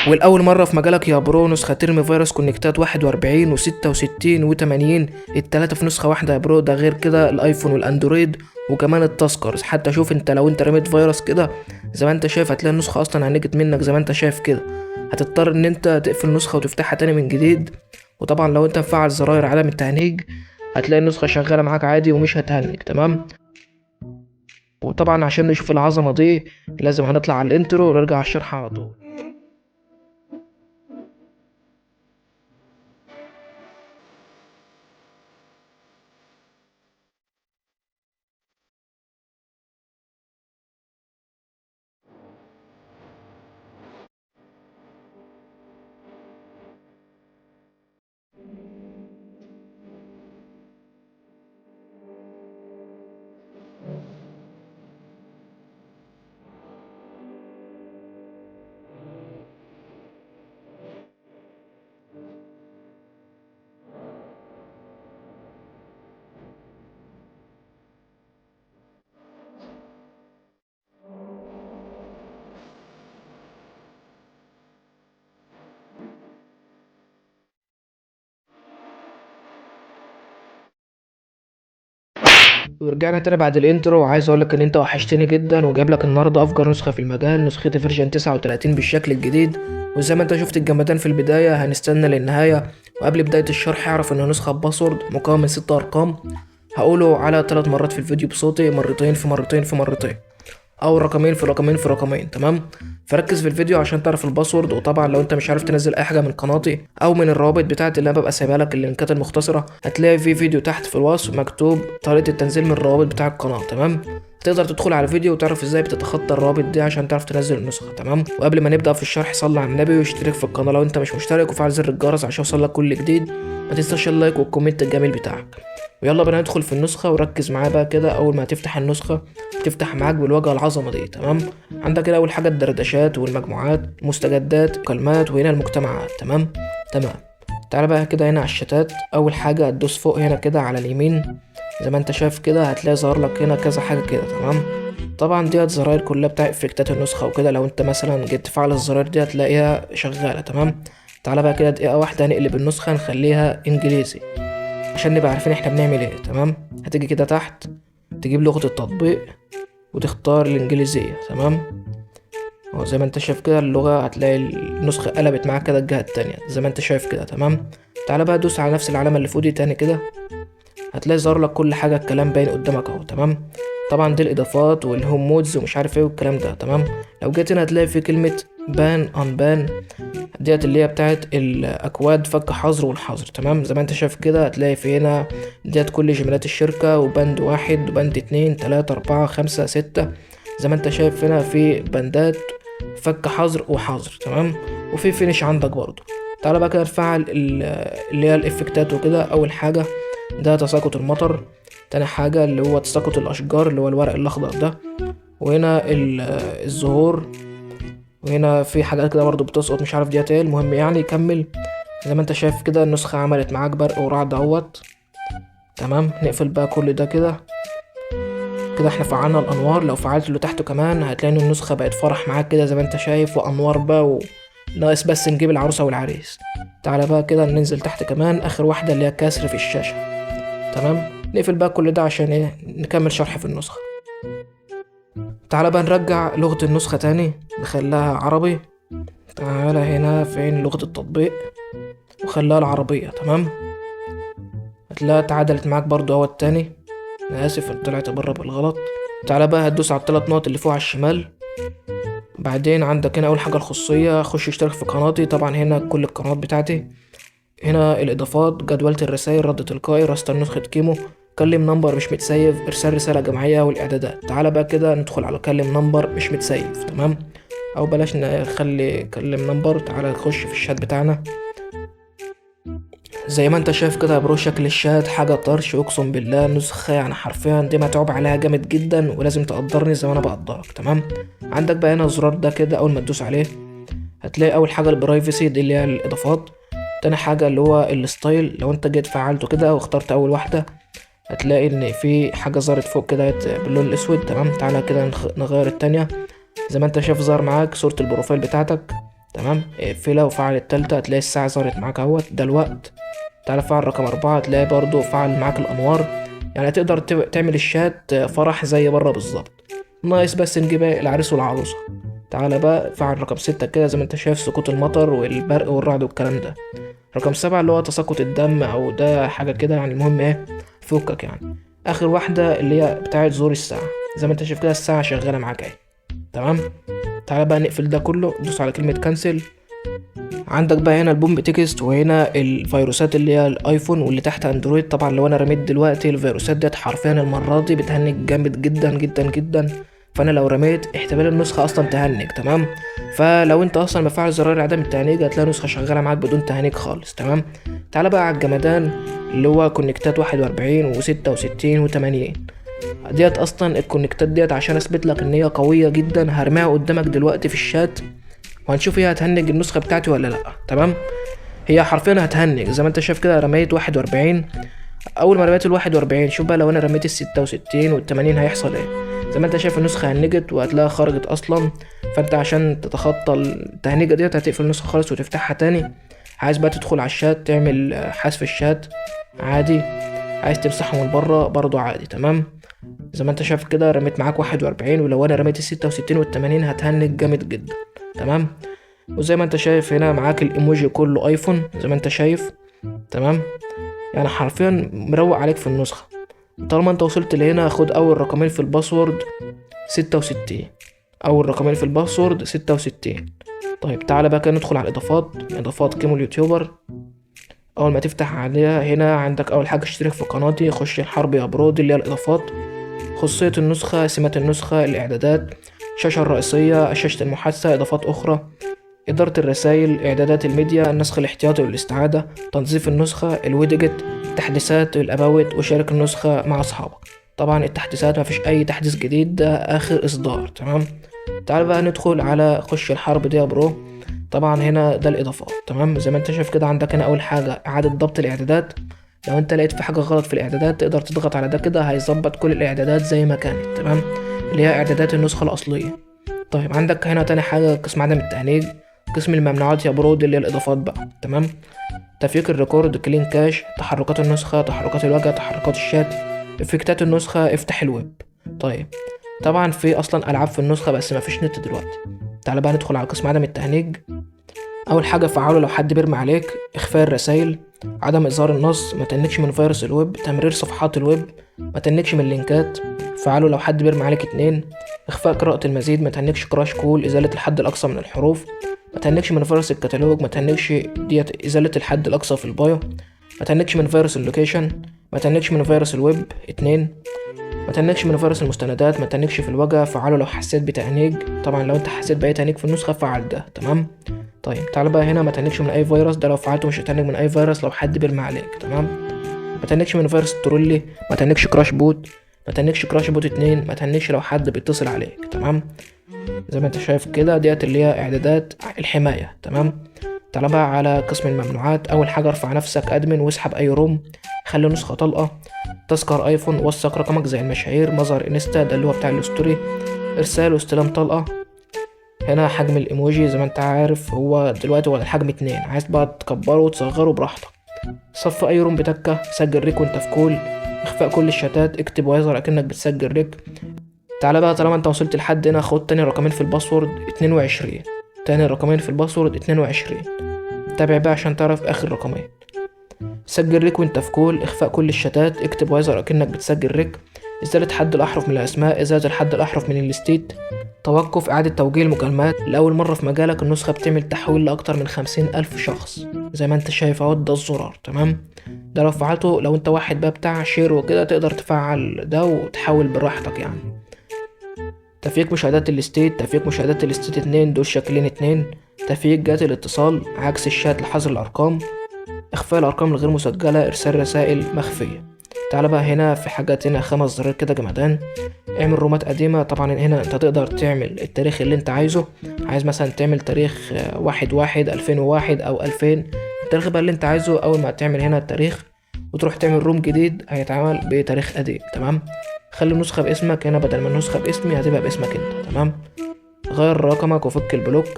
والاول مرة في مجالك يا bro نسخه ترمي فيروس كونكتات 41 و66 و80 التلاتة في نسخه واحدة يا bro. ده غير كده الايفون والاندرويد وكمان ال taskers. حتى شوف انت لو انت رميت فيروس كده زي ما انت شايف هتلاقي النسخة اصلا هنجت منك زي ما انت شايف كده، هتضطر ان انت تقفل النسخة وتفتحها تاني من جديد. وطبعا لو انت مفعل زراير عدم التهنيج هتلاقي النسخة شغالة معاك عادي ومش هتهنج، تمام. وطبعا عشان نشوف العظمة دي لازم هنطلع على ال intro ونرجع على الشرح على طول. ورجعنا تاني بعد ال intro، وعايز اقولك ان انت وحشتني جدا، وجايب لك النهارده افجر نسخه في المجال، نسخه version 39 بالشكل الجديد. وزي ما انت شفت الجمدان في البداية هنستنى للنهاية. وقبل بداية الشرح اعرف ان نسخه password مكون من 6 ارقام هقوله على 3 مرات في الفيديو بصوتي، مرتين في مرتين في مرتين، او رقمين في رقمين في رقمين، تمام. فركز في الفيديو عشان تعرف ال password. وطبعا لو انت مش عارف تنزل اي حاجة من قناتي او من الروابط بتاعتي اللي انا ببقى سايبها لك اللينكات المختصرة، هتلاقي في فيديو تحت في الوصف مكتوب طريقه التنزيل من الروابط بتاع القناة، تمام. تقدر تدخل على الفيديو وتعرف ازاي بتتخطى الروابط دي عشان تعرف تنزل النسخة، تمام. وقبل ما نبدا في الشرح صلي على النبي واشترك في القناة لو انت مش مشترك، وفعل زر الجرس عشان يوصلك كل جديد. ما تنساش ال like وال comment الجميل بتاعك. ويلا بينا ندخل في النسخة، وركز معايا بقى كده. أول ما هتفتح النسخة تفتح معاك بالواجهة العظمة دي، تمام. عندك كده أول حاجة الدردشات والمجموعات، المستجدات، الكلمات، وهنا المجتمعات، تمام تمام. تعالى بقى كده هنا على الشتات. أول حاجة هتدوس فوق هنا كده على اليمين زي ما أنت شايف كده، هتلاقي ظهر لك هنا كذا حاجة كده، تمام. طبعا ديت زراير كلها بتاع افكتات النسخة وكده، لو أنت مثلا جيت تفعل الزراير دي هتلاقيها شغالة، تمام. تعالى بقى كده دقيقة واحدة نقلب النسخة نخليها إنجليزي عشان نبقى عارفين احنا بنعمل ايه، تمام. هتيجي كده تحت تجيب لغة التطبيق وتختار الإنجليزية، تمام. اهو زي ما انت شايف كده اللغة هتلاقي النسخة قلبت معاك كده الجهة التانية زي ما انت شايف كده، تمام. تعالى بقى دوس على نفس العلامة اللي فوق دي تاني كده، هتلاقي ظهر لك كل حاجة، الكلام باين قدامك اهو، تمام. طبعا دي الإضافات وال home mods ومش عارف ايه والكلام ده، تمام. لو جيت هنا هتلاقي في كلمة ban unban ديت اللي هي بتاعت الاكواد فك حظر والحظر، تمام. زي ما انت شايف كده هتلاقي في هنا ديت كل جيميلات الشركة، وبند 1 وبند 2 3 4 5 6، زي ما انت شايف هنا في بندات فك حظر وحظر، تمام. وفي finish عندك برضو. تعالى بقى كده نفعل اللي هي الافكتات وكده. اول حاجة ده تساقط المطر، تاني حاجة اللي هو تساقط الاشجار اللي هو الورق الاخضر ده، وهنا الزهور، وهنا في حاجات كده برضو بتسقط مش عارف ديت ايه. المهم يعني كمل زي ما انت شايف كده النسخة عملت معاك برق ورعد اهوت، تمام. نقفل بقى كل ده كده كده، احنا فعلنا الانوار. لو فعلت اللي تحته كمان هتلاقي ان النسخة بقت فرح معاك كده زي ما انت شايف، وانوار بقى ناقص بس نجيب العروسة والعريس. تعالى بقى كده ننزل تحت كمان اخر واحدة اللي هي كسر في الشاشة، تمام. نقفل بقى كل ده عشان ايه نكمل شرح في النسخة. تعالى بقى نرجع لغة النسخة تاني نخليها عربي. تعالى هنا فين لغة التطبيق وخليها العربية، تمام. هتلاقيها اتعدلت معاك برضو اهو التاني، انا اسف طلعت بره بالغلط. تعالى بقى هتدوس على التلات نقط اللي فوق على الشمال، بعدين عندك هنا اول حاجة الخصوصية، خش اشترك في قناتي، طبعا هنا كل القنوات بتاعتي، هنا الاضافات، جدولة الرسائل، رد تلقائي، restart نسخة كيمو، كلم number مش متسيف، ارسال رسالة جماعية، والاعدادات. تعالى بقى كده ندخل على كلم number مش متسيف، تمام. او بلاش نخلي كلم number، تعالى نخش في الشات بتاعنا. زي ما انت شايف كده يا bro شكل الشات حاجة طرش، اقسم بالله نسخة يعني حرفيا دي متعوب عليها جامد جدا، ولازم تقدرني زي ما انا بقدرك، تمام. عندك بقى هنا الزرار ده كده اول ما تدوس عليه هتلاقي اول حاجة ال privacy دي اللي هي الاضافات، تاني حاجة اللي هو ال style، لو انت جيت فعلته كده واخترت اول واحدة هتلاقي ان في حاجة ظهرت فوق كده باللون الاسود، تمام. تعالى كده نغير التانية، زي ما انت شايف ظهر معاك صورة ال profile بتاعتك، تمام، اقفلها وفعل التالتة، هتلاقي الساعة ظهرت معاك اهوت، ده الوقت. تعالى فعل رقم 4، هتلاقي برضو فعل معاك الأنوار. يعني تقدر تعمل الشات فرح زي بره بالظبط، ناقص بس نجيب العريس والعروسة. تعالى بقى فعل رقم 6 كده، زي ما انت شايف سقوط المطر والبرق والرعد والكلام ده. رقم 7 اللي هو تساقط الدم او ده حاجة كده يعني، المهم ايه فكك يعني. اخر واحدة اللي هي بتاعة زور الساعة، زي ما انت شايف كده الساعة شغالة معاك اهي. تمام، تعالى بقى نقفل ده كله، دوس على كلمة cancel. عندك بقى هنا ال bomb text، وهنا الفيروسات اللي هي الايفون واللي تحت اندرويد. طبعا لو انا رميت دلوقتي الفيروسات ديت حرفيا المرة دي بتهنج جامد جدا جدا جدا، فانا لو رميت احتمال النسخة اصلا تهنج. تمام، فلو انت اصلا مفعل زرار عدم التهنيج هتلاقي نسخة شغالة معاك بدون تهنيج خالص. تمام، تعالى بقى على الجمدان اللي هو كونكتات واحد وأربعين وستة وستين وتمانين. ديت اصلا الكونكتات ديت عشان اثبت لك ان هي قوية جدا هرميها قدامك دلوقتي في الشات، وهنشوف هي هتهنج النسخة بتاعتي ولا لا. تمام، هي حرفيا هتهنج زي ما انت شايف كده. رميت 41، اول ما رميت 41 شوف بقى لو انا رميت 66 والتمانين هيحصل ايه. زي ما انت شايف النسخة هنجت وهتلاقيها خرجت اصلا. فانت عشان تتخطى التهنيجة ديت هتقفل النسخة خالص وتفتحها تاني. عايز بقى تدخل على الشات تعمل حذف الشات عادي، عايز تمسحه من بره برضو عادي. تمام، زي ما انت شايف كده رميت معاك 41، ولو انا رميت 66 والتمانين هتهنج جامد جدا. تمام، وزي ما انت شايف هنا معاك الايموجي كله ايفون زي ما انت شايف. تمام، يعني حرفيا مروق عليك في النسخة. طالما انت وصلت لهنا خد اول رقمين في ال password 66، اول رقمين في ال password 66. طيب تعالى بقى كده ندخل على الاضافات، اضافات كيمو اليوتيوبر. اول ما تفتح عليها هنا عندك اول حاجة اشترك في قناتي، خش الحرب يا bro، دي اللي هي الاضافات، خصوصية النسخة، سمات النسخة، الاعدادات، الشاشة الرئيسية، شاشة المحادثة، اضافات اخرى، إدارة الرسائل، إعدادات الميديا، النسخ الاحتياطي والاستعادة، تنظيف النسخة، ال widget، تحديثات ال about، وشارك النسخة مع أصحابك. طبعا التحديثات مفيش أي تحديث جديد، ده آخر إصدار. تمام، تعال بقى ندخل على خش الحرب دي يا bro. طبعا هنا ده الإضافات. تمام، زي ما انت شايف كده عندك هنا أول حاجة إعادة ضبط الإعدادات. لو انت لقيت في حاجة غلط في الإعدادات تقدر تضغط على ده كده هيظبط كل الإعدادات زي ما كانت. تمام، اللي هي إعدادات النسخة الأصلية. طيب عندك هنا تاني حاجة قسم عدم التهنيج، قسم الممنوعات يا bro، دي اللي هي الإضافات بقى. تمام، تفكيك ال record، clean cache، تحركات النسخة، تحركات الواجهة، تحركات الشات، افكتات النسخة، افتح الويب. طيب طبعا في أصلا ألعاب في النسخة بس مفيش نت دلوقتي. تعالى بقى ندخل على قسم عدم التهنيج. أول حاجة فعله لو حد بيرمي عليك، إخفاء الرسائل، عدم إظهار النص، ما تنكش من فيروس الويب، تمرير صفحات الويب، ما تنكش من اللينكات، فعله لو حد بيرمي عليك 2، إخفاء قراءة المزيد، ما تهنكش crash call، إزالة الحد الأقصى من الحروف، ما تهنكش من فيروس الكتالوج، ما تهنكش ديت إزالة الحد الأقصى في ال bio، ما تهنكش من فيروس ال location، ما تهنكش من فيروس الويب 2، ما تهنكش من فيروس المستندات، ما تهنكش في الواجهة، فعله لو حسيت بتهنيج. طبعا لو انت حسيت بأي تهنيج في النسخة فعل ده. تمام، طيب تعالى بقى هنا ما تهنكش من أي فيروس، ده لو فعلته مش هتهنج من أي فيروس لو حد بيرمي عليك. تمام، ما تهنكش من فيروس الترولي، ما تهنكش crash bot، ما تهنكش crash bot 2، ما تهنكش لو حد بيتصل عليك. تمام، زي ما انت شايف كده ديت اللي هي اعدادات الحماية. تمام، تعالى بقى على قسم الممنوعات. اول حاجة ارفع نفسك admin واسحب اي ROM، خلي نسخة طلقة، تذكر ايفون، وثق رقمك زي المشاهير، مظهر انستا ده اللي هو بتاع ال story، ارسال واستلام طلقة. هنا حجم الايموجي زي ما انت عارف هو دلوقتي هو الحجم 2، عايز بقى تكبره وتصغره براحتك. صف اي ROM بتكة، سجل rec وانت في call، اخفاء كل الشتات، اكتب ويظهر اكنك بتسجل rec. تعالى بقى طالما انت وصلت لحد هنا خد تاني رقمين في ال password 22، تاني رقمين في ال password 22، تابع بقى عشان تعرف اخر رقمين. سجل rec وانت في call، اخفاء كل الشتات، اكتب ويظهر اكنك بتسجل rec، ازالة حد الاحرف من الاسماء، ازالة الحد الاحرف من ال state، توقف اعادة توجيه المكالمات. لأول مرة في مجالك النسخة بتعمل تحويل لأكتر من 50,000 شخص زي ما انت شايف اهو، ده الزرار. تمام، ده لو فعلته لو انت واحد بقى بتاع share وكده تقدر تفعل ده وتحول براحتك يعني. تفكيك مشاهدات ال state، تفكيك مشاهدات ال state 2، دول شكلين 2، تفكيك جهات الاتصال، عكس الشات لحظر الأرقام، إخفاء الأرقام الغير مسجلة، إرسال رسائل مخفية. تعالى بقى هنا في حاجات هنا 5 زرار كده جمدان. اعمل رومات قديمة، طبعا هنا انت تقدر تعمل التاريخ اللي انت عايزه، عايز مثلا تعمل تاريخ 1/1/2001 أو 2000، التاريخ بقى اللي انت عايزه. أول ما تعمل هنا التاريخ وتروح تعمل ROM جديد هيتعمل بتاريخ قديم. تمام، خلي النسخة باسمك هنا، بدل ما النسخة باسمي هتبقى باسمك انت. تمام، غير رقمك وفك ال block،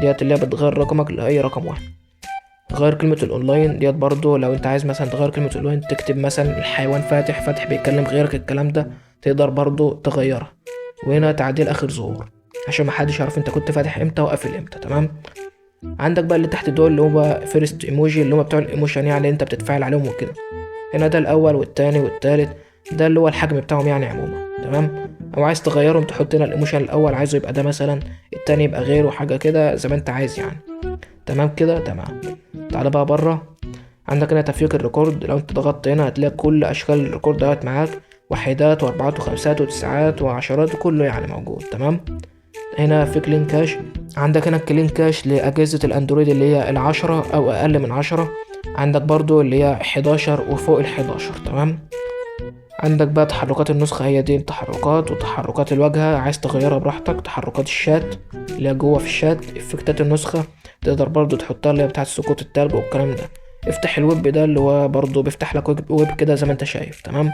ديت اللي هي بتغير رقمك لاي رقم واحد. غير كلمة الاونلاين ديت برضو لو انت عايز مثلا تغير كلمة الاونلاين، تكتب مثلا الحيوان فاتح، فاتح بيكلم غيرك، الكلام ده تقدر برضو تغيرها. وهنا تعديل اخر ظهور عشان محدش يعرف انت كنت فاتح امتى وقافل امتى، تمام. عندك بقى اللي تحت دول اللي هو first emoji، اللي هم بتوع ال emotion يعني انت بتتفاعل عليهم وكده. هنا ده الاول والتاني والتالت، ده اللي هو الحجم بتاعهم يعني عموما، تمام. او عايز تغيرهم تحط هنا ال emotion الاول عايزه يبقى ده مثلا، التاني يبقى غيره، حاجة كده زي ما انت عايز يعني، تمام كده، تمام. تعالى بقى بره، عندك هنا تفكيك ال record. لو انت ضغطت هنا هتلاقي كل اشكال ال record دهوت معاك، وحيدات واربعات وخمسات وتسعات وعشرات وكله يعني موجود، تمام. هنا في clean cache، عندك هنا clean cache لأجهزة الأندرويد اللي هي 10 أو أقل من 10، عندك برضو اللي هي 11 وفوق 11، تمام. عندك بقى تحركات النسخة، هي دي التحركات وتحركات الواجهة عايز تغيرها براحتك، تحركات الشات اللي هي جوه في الشات، افكتات النسخة تقدر برضو تحطها اللي هي بتاعة سقوط التلج والكلام ده. افتح الويب ده اللي هو برضو بيفتح لك ويب كده زي ما انت شايف، تمام.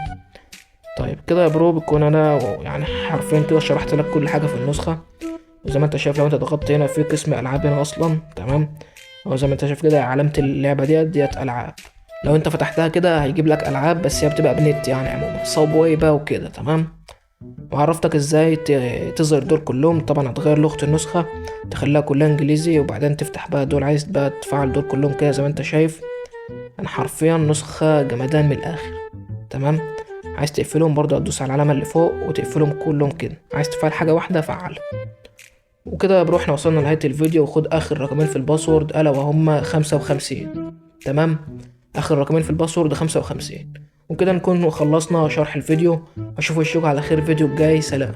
طيب كده يا bro بتكون انا يعني حرفيا كده شرحت لك كل حاجة في النسخة. وزي ما انت شايف لو انت ضغطت هنا في قسم العاب هنا اصلا، تمام. او زي ما انت شايف كده علامة اللعبة ديت العاب، لو انت فتحتها كده هيجيب لك العاب بس هي بتبقى بنت يعني عموما Subway بقى وكده، تمام. وعرفتك ازاي تظهر دول كلهم. طبعا هتغير لغة النسخة تخليها كلها انجليزي، وبعدين تفتح بقى دول، عايز بقى تفعل دول كلهم كده زي ما انت شايف. انا حرفيا نسخة جمدان من الاخر، تمام. عايز تقفلهم برضه هتدوس على العلامة اللي فوق وتقفلهم كلهم كده، عايز تفعل حاجة واحدة فعلها. وكده يا bro احنا وصلنا لنهاية الفيديو. وخد اخر رقمين في ال password الا وهما 55، تمام. اخر رقمين في ال password 55. وكده نكون خلصنا شرح الفيديو. اشوف وشكم على خير الفيديو الجاي، سلام.